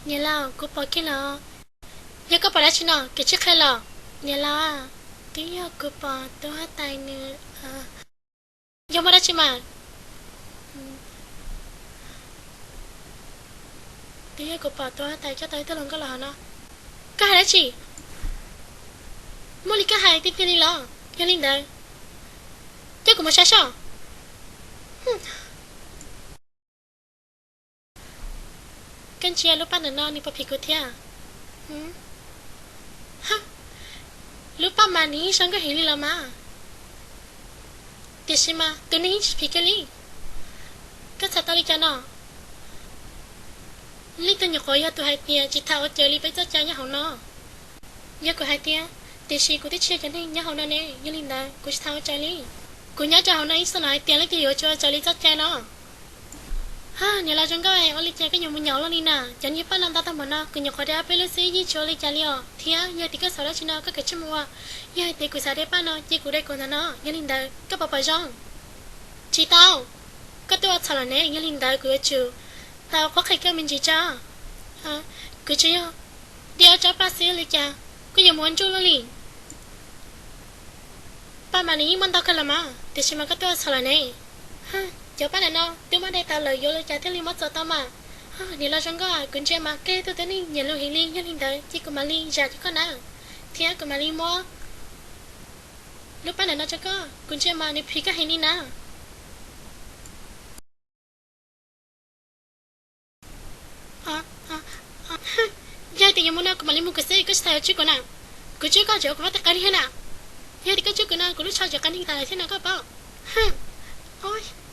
Niam laus, kuv pom kiag los. Yog koj pom dab tsi no, koj tsis qhia los? Niam laus, twb yog kuv pom tus huab tais nws. Yog muaj dab tsi mas? Twb yog kuv pom tus huab tais coj tau ib tug hluas nkauj los hauv no. Koj hais dab tsi? Muaj li koj hais tiag tiag li los? Yog li ntawd, coj kuv mus saib soj. Koj ntsia lub paj ntawm no nws puas phim kuv thiab? Lub paj mas nws yeej zoo nkauj heev li los mas. Tiam sis mas tus neeg yeej tsis phim kiag li. Koj txhais tau li cas no? Leej twg nyuam qhuav yog tus hais tias tsis tham ua cawv li peb txoj cai nyob hauv no? Yog kuv hais tiag, tiam sis kuv twb tsis yog cov neeg nyob hauv no ne, yog li ntawd kuv tsis tham ua cawv li. Kuv nyob rau hauv no ib xyoos lawm hais tias leej twg yuav tsum ua cawv li txoj cai no. Niam laus zoo nkauj, ua li cas koj yuav mus nyaum luaj li na? Cov niag paj no ntau tag npaum no kuv nyuam qhuav de ob peb lub xwb yeej tsis ua li cas li os. Thiab yog tias koj xav dab tsi no koj kawm tsij mus ua. Yog hais tias kuv xav de paj no ces kuv de kuv ntawm no, yog li ntawd koj puas pom zoo? Tsis tau. Koj twb ua txhaum lawm ne, yog li ntawd kuv yuav tsum tau qhuab qhia koj me ntsis tso. Kuv tsuas yog de ob tsob paj xwb li cas koj yuav mus ua nruj luaj li? Paj mas nws yeej muaj ntau kawg los mas, tiam sis mas koj twb ua txhaum lawm ne. Cov paj ntawm no twb muab de tau lawm yuav li cas thiaj li muab txuas tau mas. Niam laus zoo nkauj, kuv ntsia mas koj yog tus tib neeg nyiam lus heev li, yog li ntawd ces kuv mam li zam rau koj na, thiab kuv mam li muab lub paj ntawm no rau koj. Kuv ntsia mas nws phim koj heev li na. Yog tias yuav mus no kuv mam li mus kuv xwb, koj tsis tas yuav tswj kuv na. Kuv tswj koj tseem ua kuv vaj tib qev li thiab na. Yog tias koj tswj kuv no kuv lub tsho tseem qev neeg tas lawm thiab no koj paub.